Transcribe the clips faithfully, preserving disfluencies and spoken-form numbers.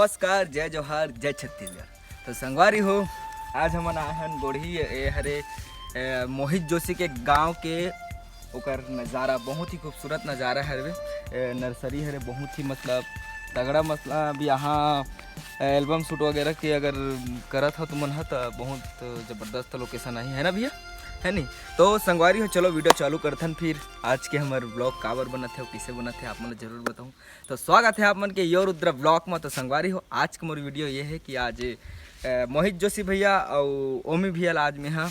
नमस्कार, जय जोहार, जय छत्तीसगढ़। तो संगवारी हो, आज हमन आए हन गोड़ही, ए हरे ए, मोहित जोशी के गांव के। ओकर नज़ारा बहुत ही खूबसूरत नज़ारा हरे। ए, नर्सरी हरे, बहुत ही मतलब तगड़ा। मतलब अभी यहाँ एल्बम शूट वगैरह के अगर करत हो तुमन ह, त बहुत जबरदस्त लोकेशन आही, है ना भैया? है नी? तो संगवारी हो, चलो वीडियो चालू करथन फिर। आज के हमर ब्लॉग काबर बनत हे, कइसे बनत हे, आप मन ल जरूर बताऊँ। तो स्वागत है आप मन के यो रुद्र ब्लॉग में। तो संगवारी हो, आज के मोर वीडियो ये है कि आज अ, मोहित जोशी भैया अउ ओमी भैया ला आज मैं हा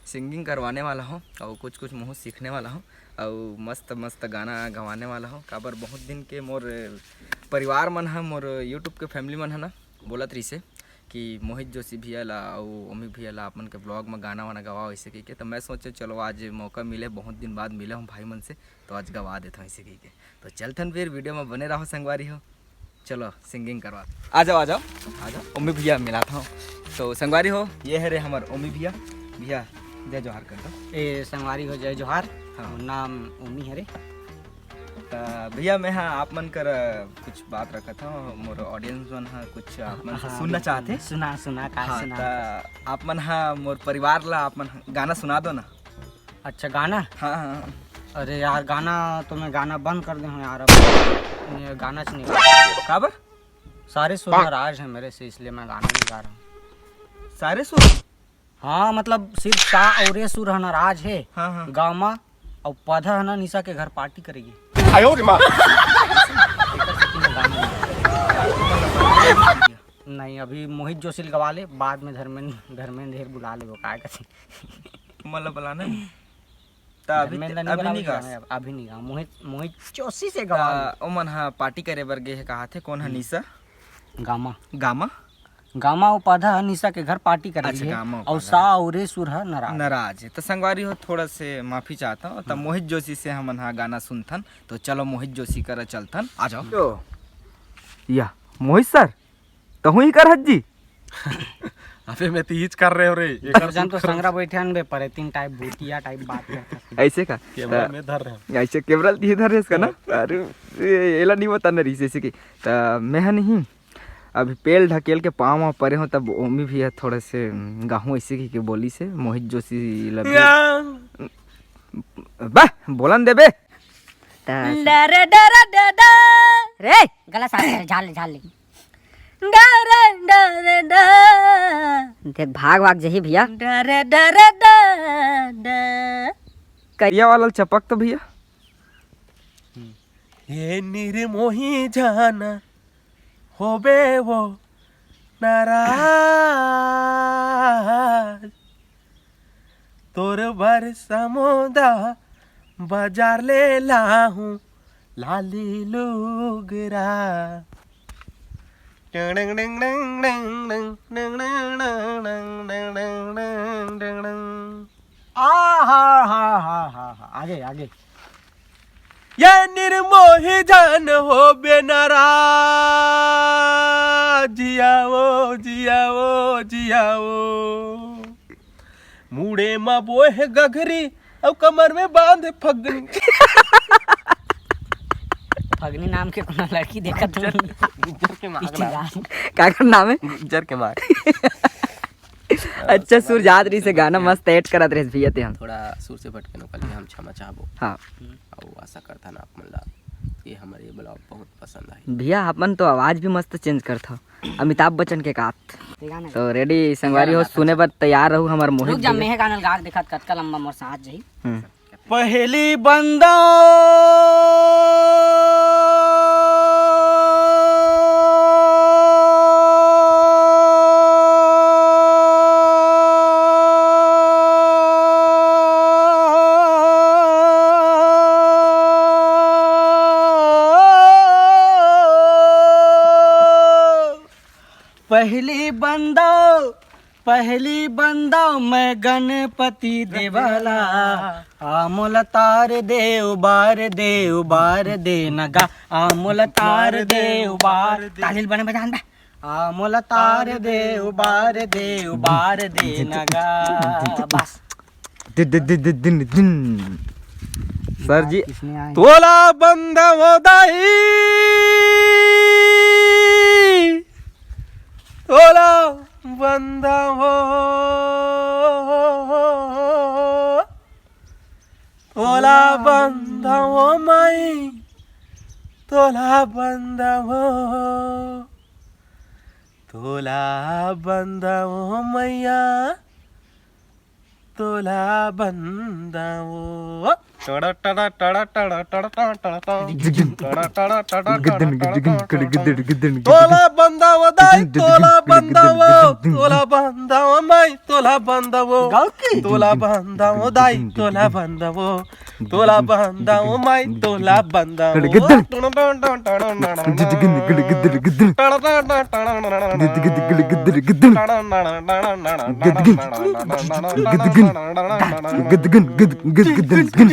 सिंगिंग करवाने वाला हूँ अउ कुछ कुछ मुँह सीखने वाला हूँ अउ मस्त मस्त गाना गवाने वाला हूँ। काबर बहुत दिन के मोर परिवार मन ह, मोर यूट्यूब के फैमिली मन ह ना बोलत रहिसे कि मोहित जोशी भैया ला अउ ओमी भैया ला आप मन के ब्लॉग में गाना वाना गवाओ ऐसे कहिके। तो मैं सोचे चलो आज मौका मिले, बहुत दिन बाद मिले हूँ भाई मन से, तो आज गवा देता हूँ ऐसे कहिके। तो चलथन फिर, वीडियो में बने रहो संगवारी हो। चलो सिंगिंग करवा। आ जाओ, आ जाओ, आ जाओ। ओमी भैया मिलाता हूँ। तो संगवारी हो, ये हरे हमर ओमी भैया। भैया जय जोहार कर दो। ए संगवारी हो, जय जोहार। हाँ। मोर नाम ओमी हरे। त भैया मैं हा आप मन कर कुछ बात रखत हूँ, मोर ऑडियंस मन हा कुछ आप मन से हाँ, सुनना बिल्कुल। चाहते। सुना, सुना, का हाँ, सुना? त आप मन हा मोर परिवार ला आप मन हा गाना सुना दो ना। अच्छा, गाना? हाँ, हाँ, हाँ। अरे यार, गाना तो मैं गाना बंद कर दे हूँ यार, अब ये गाना च नहीं गा। काबर? सारे सुर नाराज है मेरे से, इसलिए मैं गाना नहीं गा रहा हूँ। सारे सुर? हाँ, मतलब सिर्फ सा और ये सुर है नाराज है। हाँ, हाँ। गामा और पधा है ना, निशा के घर पार्टी करेगी। आयो रे माँ। नहीं, अभी मोहित जोशी ल गवा ले, बाद में धर्मेंद्र, धर्मेंद्र ढेर बुला ले, वो काय कथी। मतलब बुलाना है। त अभी धर्मेंद्र नहीं अभी बुलावे नहीं के गा। जाना है, अभी नहीं गा। मोहित, मोहित जोशी से गवा ले। त ओमन हा पार्टी करे बर गे हे, कहा थे, कौन हा? हम्म। निशा? गामा। गामा? गामा अउ पधा ह निशा के घर पार्टी करे अच्छा, गे हे, गामा अउ पधा। सा अउ रे सुर ह नाराज। नाराज हे। त संगवारी हो, थोड़ा से माफी चाहता हूँ। त हम्म। मोहित जोशी से हमन हा गाना सुनथन। तो चलो मोहित जोशी करा चलथन, आ जाओ। यो, या, मोहित सर, तहूँ ही कर हज्जी? अबे मैं तीज कर रहे हो रे। एकर जन तो संगरा बैठे हन बे, परेतिन टाइप, भूतिया टाइप बात करता। ऐसे का? कैमरा त में धर रहे हो। ऐसे कैमरा ल धर रहे इसका ना? अरे, ए, एला नहीं बताना रही, जैसे कि, त मैं हा नहीं, अभी पेल ढकेल के पाँव म परे हो, तब ओमी भी है थोड़ा से, उम, गाहूँ ऐसे की के बोली से, मोहित जोशी लगे। या। बा, बोलन देबे। त डरे डरे डे डे। रे, गला साफ कर, झाल ले, झाल ले। डरे डरे डे। देख, भाग भाग जही भैया। डरे डरे डे डे। करिया वाला चपक तो भैया। ये निर्मोही जाना होबे वो नाराज, तोर बर समोदा बाजार ले लाहूं लाली लुगरा। आ हा हा हा हा हा। आगे, आगे। ये निर्मोही जान होबे नाराज, जियाओ, जियाओ, जियाओ। मुड़े म बोहे गघरी अउ कमर में बांधे फगनी। फगनी नाम के कोनो लड़की देखत हूँ। गुज्जर के मांग ला। काकर नाम है? गुज्जर के मांग। अच्छा, सुर जात रही से गाना मस्त ऐड करत रहे भैया ते हम। थोड़ा सुर से भटके न कल हम क्षमा चाहबो। हाँ। अउ आशा करथन आप मन ला ये हमर ये ब्लॉग बहुत पसंद आही। भैया, अपन तो आवाज भी मस्त चेंज करथव, अमिताभ बच्चन के कात। तो रेडी संगवारी हो, सुने बर तैयार रहू हमर मोहित रुक जा, भैया। मैं गाना गा के देखत, कतका लंबा मोर सांस जाही। हम्म। पहली बंदा पहली बंदा, पहली बंदा मैं गणपति देवला। आ मोला तार देव बार देव बार दे नगा। आ मोला तार देव बार दे। ताली बने बजान बे। आ मोला तार देव बार देव बार दे नगा। बस। दि-, दि-, दि-, दि-, दिन, दिन। सर जी, किसने आए? तोला बंद हो दाई। तोला बंदावो, तोला बंदावो माई, तोला बंदावो, तोला बंदावो मैया, तोला बंदावो। टड़ा टड़ा टड़ा टड़ा टड़ा टड़ा टड़ा टड़ा। टड़ा टड़ा टड़ा टड़ा टड़ा टड़ा। तोला बंदावो दाई, तोला बंदावो, तोला बंदावो माई, तोला बंदावो। गाँव की? तोला बंदावो दाई, तोला बंदावो, तोला बंदावो माई, तोला बंदावो।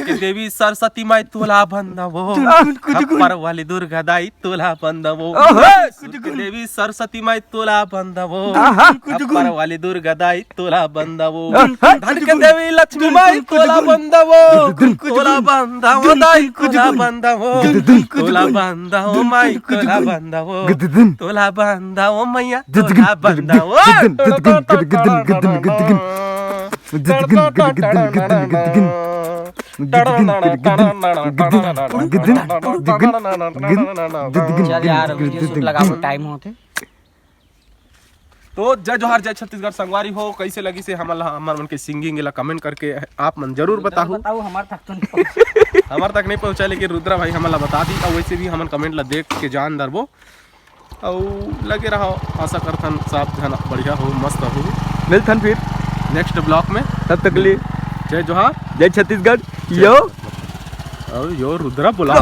के देवी सरस्वती माई, तोला बंदावो। अप्पर वाली दुर्गा दाई, तोला बंदावो। ओहो। के देवी सरस्वती माई, तोला बंदावो। आहा। अप्पर वाली दुर्गा दाई, तोला बंदावो। आहा। धन के देवी लक्ष्मी माई, तोला बंदावो। तोला बंदावो दाई, तोला बंदावो। तोला बंदावो माई, तोला बंदावो। तोला बंदावो मैया, तोला बंदावो। चल यार, अब music लगाबो, time होथे। तो जय जोहार, जय छत्तीसगढ़ संगवारी हो, कइसे लगिस हे हमन ला, हमर मन के singing ला comment करके आप मन जरूर बताहू। बताहू, हमर तक तो नहीं पहुँचे। हमर तक नहीं पहुँचा, लेकिन रुद्रा भाई हमन ला बता दी, अउ वैसे भी हमन comment ला देख के जान डरबो। अउ लगे रहो, आशा करथन सब झन बढ़िया हो, मस्त हो। मिलथन फिर next vlog में। तब तक के लिए जय जोहार। जय छत्तीसगढ़। जय। यो। अउ यो रुद्रा बोला।